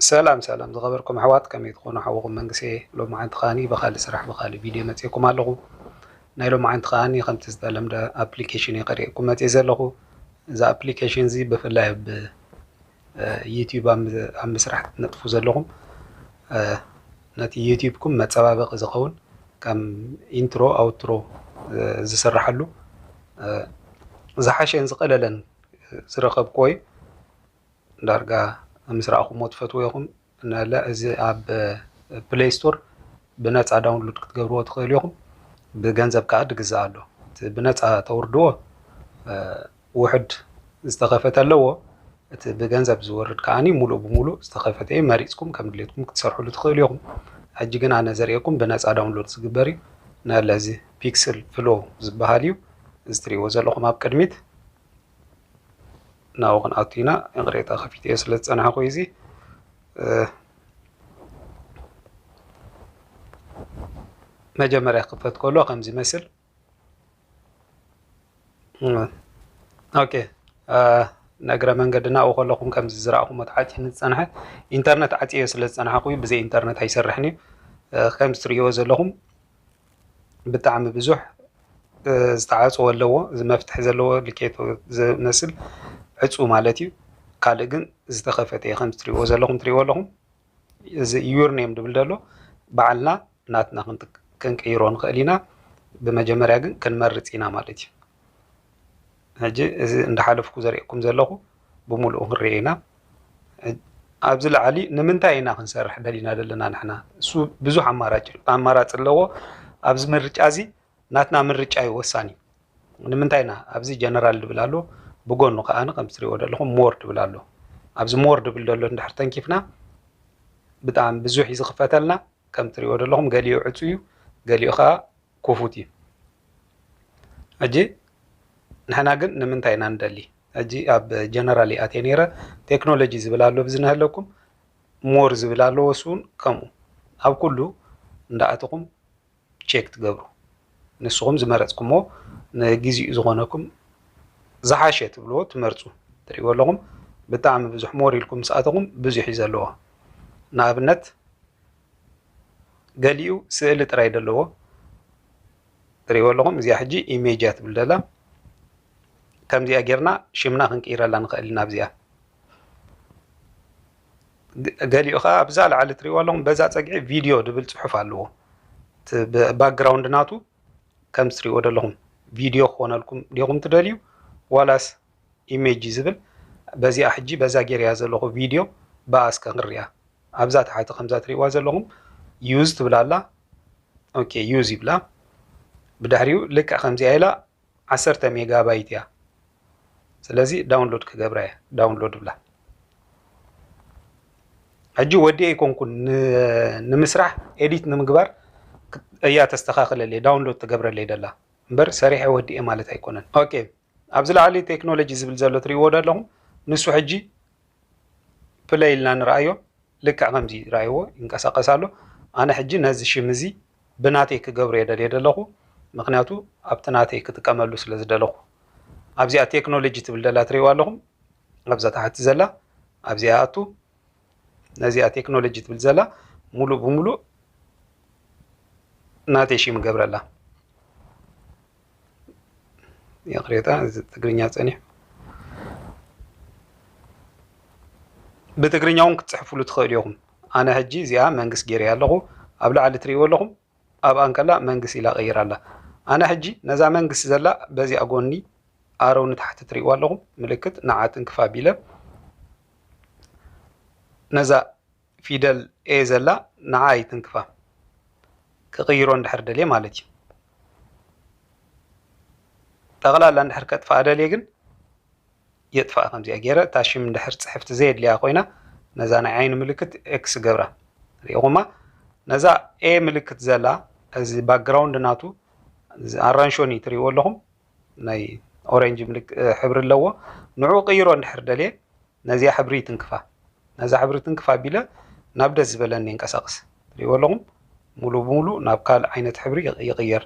ሰላም ሰላም ዝኸበርኩም ኣሕዋት፣ ከመይ ትኾኑ? ሓውኹም መንግስቴ። ሎማዓንቲ ከኣኒ ብኻልእ ስራሕ ብኻልእ ቪድዮ መፂኤኩም ኣለኹ። ናይ ሎማዓንቲ ከኣኒ ከምቲ ዝተለምደ ኣፕሊኬሽን እየ ከርእየኩም መፂኤ ዘለኹ። እዛ ኣፕሊኬሽን እዚ ብፍላይ ኣብ ዩቲዩብ ኣብ ምስራሕ ትነጥፉ ዘለኹም፣ ነቲ ዩቲዩብኩም መፀባበቂ ዝኸውን ከም ኢንትሮ ኣውትሮ ዝስርሓሉ ዝሓሸን ዝቐለለን ዝረኸብክዎ እዩ። ዳርጋ ምስ ረኣኹምዎ ትፈትዎ ኢኹም። ነለ እዚ ኣብ ፕሌይ ስቶር ብነፃ ዳውንሎድ ክትገብርዎ ትኽእሉ ኢኹም። ብገንዘብ ከዓ ድግዛእ ኣሎ። እቲ ብነፃ ተውርድዎ ውሕድ ዝተኸፈተ ኣለዎ። እቲ ብገንዘብ ዝወርድ ከዓኒ ሙሉእ ብሙሉእ ዝተኸፈተ እዩ። መሪፅኩም ከም ድሌትኩም ክትሰርሕሉ ትኽእሉ ኢኹም። ሕጂ ግን ኣነ ዘርእየኩም ብነፃ ዳውንሎድ ዝግበር እዩ። ነለ እዚ ፒክስል ፍሎ ዝበሃል እዩ። እዚ ትሪእዎ ዘለኹም ኣብ ቅድሚት ናብኡ ክንኣቱ ኢና። ይቕሬታ ከፊተዮ ስለ ዝፀናሕኩ እዚ መጀመርያ ክፈት ከሎ ከምዚ ይመስል። ኦኬ፣ ንእግረ መንገድና ኣብኡ ከለኹም ከምዚ ዝረኣኹሞ ተዓፅዩ ዝፀንሐ ኢንተርነት ዓፅዮ ስለ ዝፀናሕኩ እዩ። ብዘይ ኢንተርነት ኣይሰርሕን እዩ። ከምዚ ትርእይዎ ዘለኹም ብጣዕሚ ብዙሕ ዝተዓፅወ ኣለዎ። እዚ መፍትሒ ዘለዎ ልኬቶ ዝመስል ዕፁ ማለት እዩ። ካልእ ግን ዝተኸፈተ እዩ። ከምዚ ትሪእዎ ዘለኹም ትሪእዎ ኣለኹም። እዚ ዩር ኔም ድብል ደሎ ባዕልና ናትና ክንቅይሮ ንኽእል ኢና። ብመጀመርያ ግን ክንመርፅ ኢና ማለት እዩ። ሕጂ እዚ እንዳሓለፍኩ ዘርእየኩም ዘለኹ ብምሉኡ ክንሪኦ ኢና። ኣብዚ ላዕሊ ንምንታይ ኢና ክንሰርሕ ደሊና ዘለና ንሕና? እሱ ብዙሕ ኣማራጭ ኣማራፂ ኣለዎ። ኣብዚ ምርጫ እዚ ናትና ምርጫ እዩ ወሳኒ። ንምንታይ ኢና ኣብዚ ጀነራል ድብል ኣሎ፣ ብጎኑ ከኣ ከም ትሪእዎ ዘለኹም ሞር ድብል ኣሎ። ኣብዚ ሞር ድብል ዘሎ እንድሕር ተንኪፍና ብጣዕሚ ብዙሕ እዩ ዝኽፈተልና። ከም ትሪእዎ ዘለኹም ገሊኡ ዕፁ እዩ፣ ገሊኡ ከኣ ክፉት እዩ። ሕጂ ንሕና ግን ንምንታይ ኢና ንደሊ? ሕጂ ኣብ ጀነራል ይኣትየ ነይረ። ቴክኖሎጂ ዝብል ኣሎ ብዝነህለኩም፣ ሞር ዝብል ኣለዎ፣ እሱ እውን ከምኡ። ኣብ ኩሉ እንዳኣተኹም ቼክ ትገብሩ። ንስኹም ዝመረፅኩሞ ንግዚኡ ዝኾነኩም ዝሓሸ ትብልዎ ትመርፁ። ትሪእዎ ኣለኹም ብጣዕሚ ብዙሕ ሞር ኢልኩም ምስ ኣተኹም ብዙሕ እዩ ዘለዎ። ንኣብነት ገሊኡ ስእሊ ጥራይ ደለዎ። ትሪእዎ ኣለኹም እዚኣ ሕጂ ኢሜጅ እያ ትብል ደላ። ከምዚኣ ጌርና ሽምና ክንቅይረላ ንኽእል ኢና። ኣብዚኣ ገሊኡ ከዓ ኣብዛ ላዕሊ ትሪእዎ ኣለኹም በዛ ፀግዒ ቪድዮ ድብል ፅሑፍ ኣለዎ። እቲ ባክግራውንድ ናቱ ከምዚ ትሪእዎ ዘለኹም ቪድዮ ክኾነልኩም ዲኹም ትደልዩ ዋላስ ኢሜጅ ዝብል? በዚኣ ሕጂ በዛ ጌርያ ዘለኹ ቪድዮ ብኣ እስከ ክንሪኣ። ኣብዛ ታሕቲ ከምዛ ትሪእዋ ዘለኹም ዩዝ ትብል ኣላ። ኦኬ ዩዝ ይብላ። ብድሕሪኡ ልክዕ ከምዚኣ ኢላ ዓሰርተ ሜጋባይት እያ። ስለዚ ዳውንሎድ ክገብራ እየ። ዳውንሎድ ብላ። ሕጂ ወዲኤ ኣይኮንኩን ን- ንምስራሕ ኤዲት ንምግባር ክ- እያ ተስተኻኽለለይ ዳውንሎድ ትገብረለይ ደላ እምበር ሰሪሐ ወዲኤ ማለት ኣይኮነን። ኦኬ ኣብዚ ላዕሊ ቴክኖሎጂ ዝብል ዘሎ ትሪእዎ ዶ ኣለኹም? ንሱ ሕጂ ፕለይ ኢልና ንረኣዮ። ልክዕ ከምዚ ረኣይዎ ይንቀሳቐስ ኣሎ። ኣነ ሕጂ ነዚ ሽም እዚ ብናተይ ክገብሮ እየ ደልየ ዘለኹ፣ ምኽንያቱ ኣብቲ ናተይ ክጥቀመሉ ስለ ዝደለኹ። ኣብዚኣ ቴክኖሎጂ ትብል ዘላ ትሪእዋ ኣለኹም፣ ኣብዛ ታሕቲ ዘላ ኣብዚኣ ኣቱ ነዚኣ ቴክኖሎጂ ትብል ዘላ ሙሉእ ብሙሉእ ናተይ ሽም ገብረላ። ይቕሬታ እዚ ትግርኛ ጸኒሑ። ብትግርኛ እውን ክትፅሕፉሉ ትኽእሉ ኢኹም። ኣነ ሕጂ እዚኣ መንግስ ገይረያ ኣለኹ። ኣብ ላዕሊ ትሪእዎ ኣለኹም። ኣብኣ እንከላ መንግስ ኢላ ቀይራ ኣላ። ኣነ ሕጂ ነዛ መንግስ ዘላ በዚኣ ጎኒ ኣረው ንታሕቲ ትሪእዋ ኣለኹም ምልክት ንዓ ትንክፍ ኣቢለ ነዛ ፊደል ኤ ዘላ ንዓ ኣይትንክፋ። ክቕይሮ እንድሕር ደልየ ማለት እዩ። ጠቕላላ እንድሕር ከጥፍኣ ደልየ ግን የጥፍኣ። ከምዚኣ ገይረ እታ ሽም እንድሕር ፅሕፍቲ ዘየድልያ ኮይና ነዛ ናይ ዓይኒ ምልክት ኤክስ ገብራ። ሪኢኹማ ነዛ ኤ ምልክት ዘላ እዚ ባክግራውንድ ናቱ ኣራንሾኒ ትሪእዎ ኣለኹም ናይ ኦሬንጅ ሕብሪ ኣለዎ። ንዑ ቅይሮ እንድሕር ደልየ ነዚኣ ሕብሪ ትንክፋ። ነዛ ሕብሪ ትንክፋ ኣቢለ ናብ ደስ ዝበለኒ ይንቀሳቐስ። ትሪእዎ ኣለኹም ሙሉ ብሙሉ ናብ ካልእ ዓይነት ሕብሪ ይቕየር።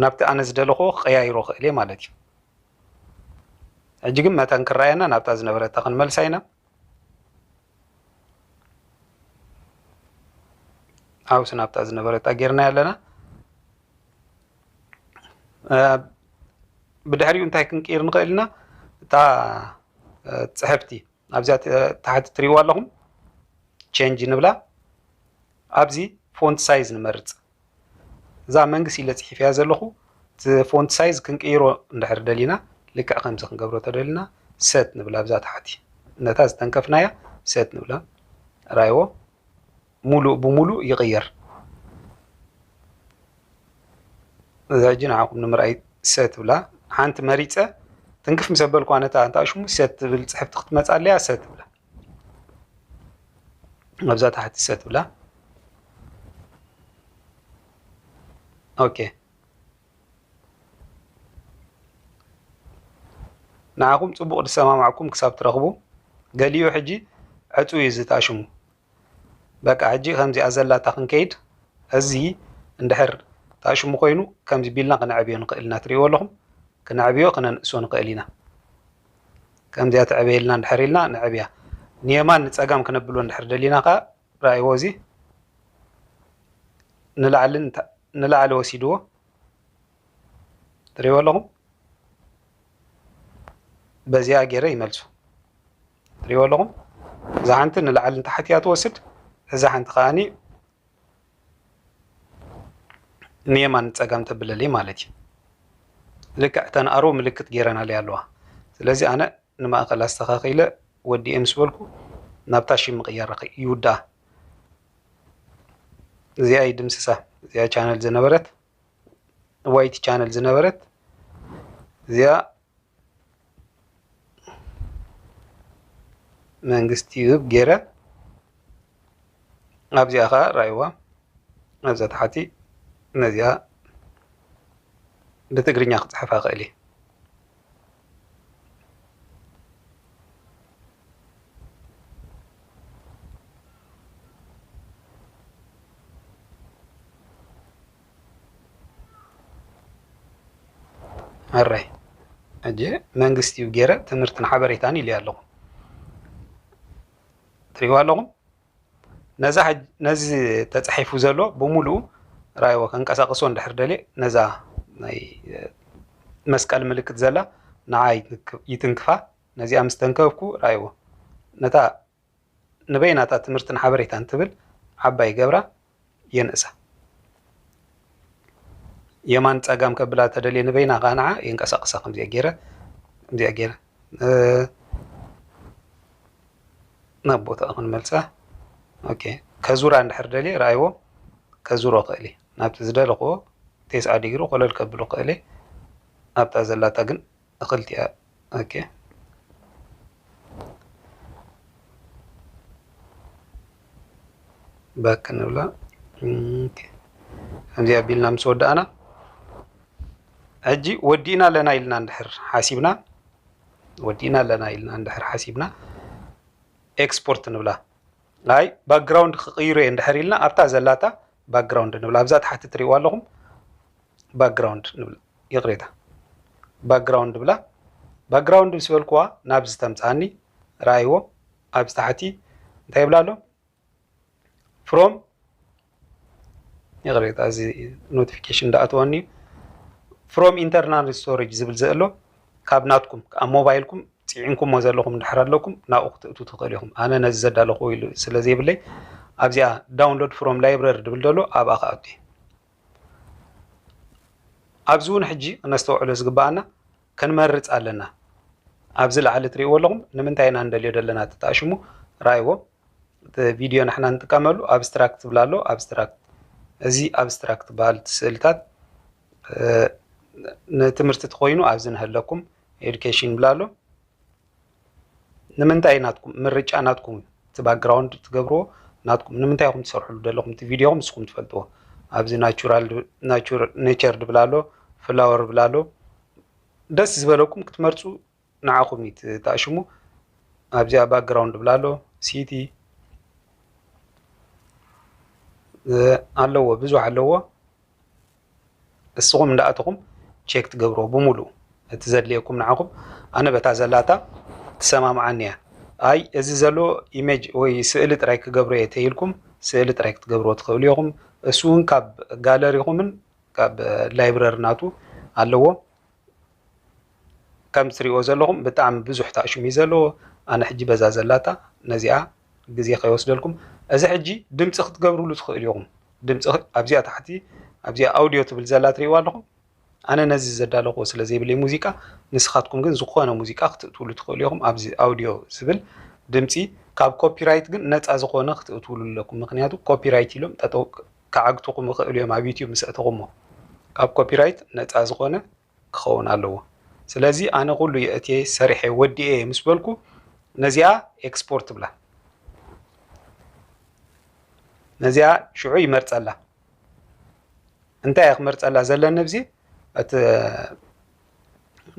ናብቲ ኣነ ዝደለኹዎ ክቀያይሮ ክእል እየ ማለት እዩ። ሕጂ ግን መጠን ክረኣየና ናብታ ዝነበረታ ክንመልሳ ኢና። ሓውሲ ናብታ ዝነበረታ ጌርና ኣለና። ብድሕሪኡ እንታይ ክንቅይር ንኽእል ኢና? እታ ፅሕፍቲ ኣብዚኣ ታሕቲ ትሪእዋ ኣለኹም፣ ቼንጅ ንብላ። ኣብዚ ፎንት ሳይዝ ንመርፅ። እዛ መንግስ ኢለ ፅሒፍያ ዘለኹ፣ እቲ ፎንት ሳይዝ ክንቅይሮ እንድሕር ደሊና፣ ልክዕ ከምዚ ክንገብሮ ተደሊና፣ ሰት ንብላ። ኣብዛ ታሕቲ ነታ ዝተንከፍናያ ሰት ንብላ። ራይዎ፣ ሙሉእ ብሙሉእ ይቕየር። እዚ ሕጂ ንዓኹም ንምርኣይ ሰት ብላ። ሓንቲ መሪፀ ትንክፍ ምስ ኣበልኳ፣ ነታ እንታይ ሽሙ ሰት ትብል ፅሕፍቲ ክትመፃለያ ሰት ብላ። ኣብዛ ታሕቲ ሰት ብላ። ኦኬ። ንዓኹም ፅቡቕ ዝሰማማዕኩም ክሳብ ትረኽቡ፣ ገሊኡ ሕጂ ዕፁ እዩ ዝጣሽሙ። በቃ ሕጂ ከምዚኣ ዘላታ ክንከይድ፣ እዚ እንድሕር ጣሽሙ ኮይኑ ከምዚ ቢልና ክነዕብዮ ንኽእል ኢና። ትሪእዎ ኣለኹም፣ ክነዕብዮ ክነንእሶ ንኽእል ኢና። ከምዚኣ ትዕበየልና እንድሕር ኢልና ነዕብያ። ንየማን ንፀጋም ክነብሎ እንድሕር ደሊና ከ፣ ራእይዎ፣ እዚ ንላዕልን ንላዕሊ ወሲድዎ። ትሪእዎ ኣለኹም፣ በዚኣ ገይረ ይመልሱ። ትሪእዎ ኣለኹም፣ እዛ ሓንቲ ንላዕሊ ንታሕቲ እያ ትወስድ፣ እዛ ሓንቲ ከዓኒ ንየማን ንፀጋም ተብለለይ ማለት እዩ። ልክዕ እተን ኣሮ ምልክት ገይረናለይ ኣለዋ። ስለዚ ኣነ ንማእኸል ኣስተኻኺለ ወዲኤ ምስ በልኩ፣ ናብታ ሺም ምቕያር ይውዳኣ። እዚኣ ይድምስሳ። እዚኣ ቻነል ዝነበረት፣ ዋይቲ ቻነል ዝነበረት፣ እዚኣ መንግስቲ ዩቱብ ገይረ፣ ኣብዚኣ ኸዓ ራእይዋ፣ ኣብዛ ታሕቲ ነዚኣ ብትግርኛ ክፅሕፋ ክእል እየ። ኣራይ፣ ሕጂ መንግስቲ እዩ ገይረ ትምህርትን ሓበሬታን ኢሉ ኣለኹ። ትሪእዋ ኣለኹም? ነዛ ሕጅ-፣ ነዚ ተጻሒፉ ዘሎ ብምሉኡ ራእይዎ። ከንቀሳቕሶ እንድሕር ደልየ፣ ነዛ ናይ መስቀል ምልክት ዘላ ንዓ ይትንክ-፣ ይትንክፋ። ነዚኣ ምስ ተንከፍኩ ራእይዎ። ነታ ንበይናታ ትምህርትን ሓበሬታን ትብል ዓባይ ገብራ የንእሳ። የማን ጸጋም ከብላ ተደልየ ንበይና ከኣ ንዓ የንቀሳቕሳ። ከምዚኣ ገይረ፣ ከምዚኣ ገይረ፣ እ፣ ናብ ቦታኣ ክንመልሳ። ኦኬ፣ ከዙራ እንድሕር ደልየ ራእይዎ፣ ከዙሮ ክእል እየ። ናብቲ ዝደለኽዎ ተስዓ ዲግሪ ኮለል ከብሎ ክእል እየ። ኣብታ ዘላታ ግን እኽልቲኣ። ኦኬ። ባክ ንብላ። ኦኬ። ከምዚ ኣቢልና ምስ ወዳእና፣ ሕጂ ወዲእና ኣለና ኢልና እንድሕር ሓሲብና፣ ወዲእና ኣለና ኢልና እንድሕር ሓሲብና፣ ኤክስፖርት ንብላ። ኣይ፣ ባክግራውንድ ክቕይሮ እየ እንድሕር ኢልና፣ ኣብታ ዘላታ ባክግራውንድ ንብላ። ኣብዛ ታሕቲ ትሪእዋ ኣለኹም፣ ባክግራውንድ ንብላ። ይቕሬታ፣ ባክግራውንድ ብላ። ባክግራውንድ ምስ በልኩዋ ናብዚ ተምጽኣኒ፣ ረኣይዎ። ኣብዚ ታሕቲ እንታይ ይብላ ኣሎ? ፍሮም፣ ይቕሬታ፣ እዚ ኖቲፊኬሽን እንዳኣተወኒ እዩ። ፍሮም ኢንተርናል ስቶሬጅ ዝብል ዘሎ፣ ካብ ናትኩም፣ ኣብ ሞባይልኩም ጽዒንኩሞ ዘለኹም እንድሕር ኣለኩም፣ ናብኡ ክትእቱ ትኽእሉ ኢኹም። ኣነ ነዚ ዘዳለኹዎ ኢሉ ስለ ዘይብለይ፣ ኣብዚኣ ዳውንሎድ ፍሮም ላይብረሪ ድብል ዘሎ ኣብኣ ክኣቱ እየ። ኣብዚ እውን ሕጂ ክነስተውዕሎ ዝግበኣና፣ ክንመርጽ ኣለና። ኣብዚ ላዕሊ ትርእይዎ ኣለኹም፣ ንምንታይ ኢና እንደልዮ ዘለና ተጣሽሙ፣ ራእይዎ። እቲ ቪድዮ ንሕና ንጥቀመሉ ኣብስትራክት ዝብል ኣሎ፣ ኣብስትራክት። እዚ ኣብስትራክት ዝበሃል ስእልታት፣ እ፣ ንትምህርቲ ተኾይኑ ኣብዚ ንህለኩም፣ ኤዱኬሽን ይብል ኣሎ። ንምንታይ ናትኩም፣ ምርጫ ናትኩም እዩ። እቲ ባክግራውንድ ትገብርዎ ናትኩም። ንምንታይ ኢኹም ትሰርሕሉ ዘለኹም፣ እቲ ቪድዮኹም ንስኹም ትፈልጥዎ። ኣብዚ ናቹራል ድ-፣ ናቹር-፣ ኔቸር ድብል ኣሎ፣ ፍላወር ድብል ኣሎ። ደስ ዝበለኩም ክትመርጹ ንዓኹም እዩ እቲ ተኣሽሙ። ኣብዚኣ ባክግራውንድ ድብል ኣሎ፣ ሲቲ፣ እ፣ ኣለዎ፣ ብዙሕ ኣለዎ። እስኹም እንዳኣተኹም ቼክ ትገብርዎ ብምሉእ እቲ ዘድልየኩም ንዓኹም። ኣነ በታ ዘላታ ትሰማምዓኒ እያ። ኣይ፣ እዚ ዘሎ ኢሜጅ ወይ ስእሊ ጥራይ ክገብሮ እየ ተይልኩም፣ ስእሊ ጥራይ ክትገብርዎ ትኽእሉ ኢኹም። እሱ እውን ካብ ጋለሪኹምን ካብ ላይብረሪ ናቱ ኣለዎ። ከም ትሪእዎ ዘለኹም ብጣዕሚ ብዙሕ ታእሽሙ እዩ ዘለዎ። ኣነ ሕጂ በዛ ዘላታ ነዚኣ ግዜ ከይወስደልኩም፣ እዚ ሕጂ ድምፂ ክትገብርሉ ትኽእሉ ኢኹም። ድምፂ ኣብዚኣ ታሕቲ ኣብዚኣ ኣውዲዮ ትብል ዘላ ትሪእዋ ኣለኹም። ኣነ ነዚ ዘዳለኹዎ ስለ ዘይብለይ ሙዚቃ፣ ንስኻትኩም ግን ዝኾነ ሙዚቃ ክትእትውሉ ትኽእሉ ኢኹም። ኣብዚ ኣውዲዮ ዝብል ድምፂ ካብ ኮፒራይት ግን ነፃ ዝኾነ ክትእትውሉ ኣለኩም። ምክንያቱ ኮፒራይት ኢሎም ጠጠው ክዓግቱኹም ይኽእሉ እዮም ኣብ ዩቲዩብ ምስ ኣእተኹሞ። ካብ ኮፒራይት ነፃ ዝኾነ ክኸውን ኣለዎ። ስለዚ ኣነ ኩሉ የእትየ ሰሪሐ ወዲኤ ምስ በልኩ ነዚኣ ኤክስፖርት ትብላ። ነዚኣ ሽዑ ይመርፀላ። እንታይ እየ ክመርፀላ ዘለኒ? ኣብዚ እቲ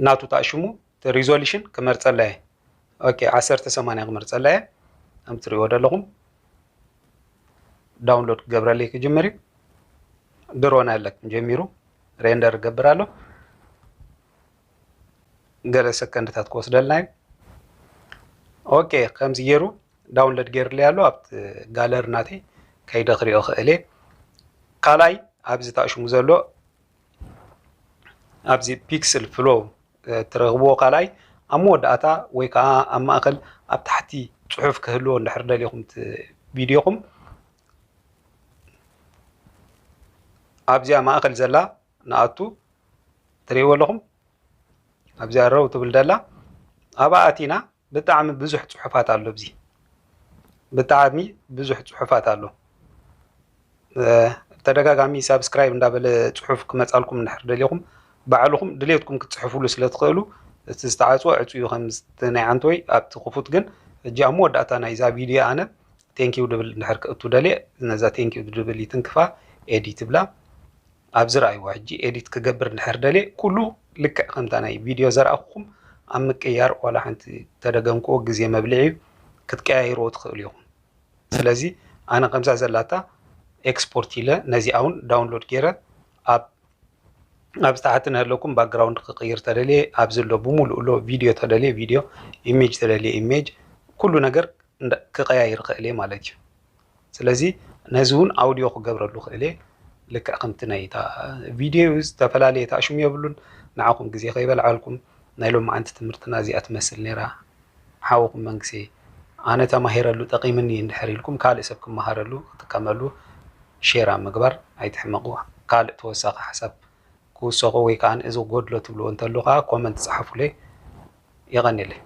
ናቱ ታእሽሙ እቲ ሪዞሉሽን ክመርፀላ እየ። ኦኬ፣ ዓሰርተ ሰማንያ ክመርፀላ እየ። ከም ትሪእዎ ዘለኹም ዳውንሎድ ክገብረለይ ክጅምር እዩ። ድሮን ኣለክም ጀሚሩ ሬንደር ክገብር ኣሎ። ገለ ሰከንድታት ክወስደልና እዩ። ኦኬ፣ ከምዚ ገይሩ ዳውንሎድ ገይርለይ ኣሎ። ኣብቲ ጋለሪ ናተይ ከይደ ክሪኦ ክእል እየ። ካልኣይ ኣብዚ ታእሽሙ ዘሎ ኣብዚ ፒክስል ፍሎ ትረኽብዎ ካልኣይ ኣብ መወዳእታ ወይ ከዓ ኣብ ማእኸል ኣብ ታሕቲ ፅሑፍ ክህልዎ እንድሕር ደሊኹም እቲ ቪድዮኹም ኣብዚኣ ማእኸል ዘላ ንኣቱ ትሪእዎ ኣለኹም። ኣብዚኣ ረው ትብል ደላ ኣብኣ ኣቲና ብጣዕሚ ብዙሕ ፅሑፋት ኣሎ። ኣብዚ ብጣዕሚ ብዙሕ ፅሑፋት ኣሎ። ተደጋጋሚ ሳብስክራይብ እንዳበለ ፅሑፍ ክመፃልኩም እንድሕር ደሊኹም ባዕልኹም ድሌትኩም ክትፅሕፉሉ ስለ ትኽእሉ እቲ ዝተዓፅወ ዕፁ እዩ። ከምቲ ናይ ዓንተወይ ኣብቲ ክፉት ግን ሕጂ ኣብ መወዳእታ ናይዛ ቪድዮ ኣነ ቴንኪው ድብል እንድሕር ክእቱ ደልየ ነዛ ቴንኪው ድብል ይትንክፋ ኤዲት ብላ ኣብዚ ረኣይዋ። ሕጂ ኤዲት ክገብር እንድሕር ደልየ ኩሉ ልክዕ ከምታ ናይ ቪድዮ ዘርኣኹኹም ኣብ ምቅያር ዋላ ሓንቲ ተደገምክዎ ግዜ መብልዒ እዩ። ክትቀያይርዎ ትኽእሉ ኢኹም። ስለዚ ኣነ ከምዛ ዘላታ ኤክስፖርት ኢለ ነዚኣ እውን ዳውንሎድ ገይረ ኣብ ኣብዚ ታሕቲ ንህለኩም ባክግራውንድ ክቅይር ተደልየ ኣብዚ ኣሎ ብምሉእ ኣሎ ቪድዮ ተደልየ ቪድዮ ኢሜጅ ተደልየ ኢሜጅ ኩሉ ነገር ክቀያይር ክእል እየ ማለት እዩ። ስለዚ ነዚ እውን ኣውዲዮ ክገብረሉ ክእል እየ። ልክዕ ከምቲ ናይ ቪድዮ እዩ ዝተፈላለየ ታእሽሙ የብሉን። ንዓኹም ግዜ ከይበልዓልኩም ናይ ሎማዓንቲ ትምህርትና እዚኣ ትመስል ነይራ። ሓውኹም መንግስቲ ኣነ ተማሂረሉ ጠቒምኒ እንድሕር ኢልኩም ካልእ ሰብ ክመሃረሉ ክጥቀመሉ ሼር ኣብ ምግባር ኣይትሕመቑ። ካልእ ተወሳኺ ሓሳብ ክውሰኹ ወይ ከዓ እዚ ጎድሎ ትብልዎ እንተሎ ከዓ ኮመንት ፃሓፉለይ። የቐንየለይ።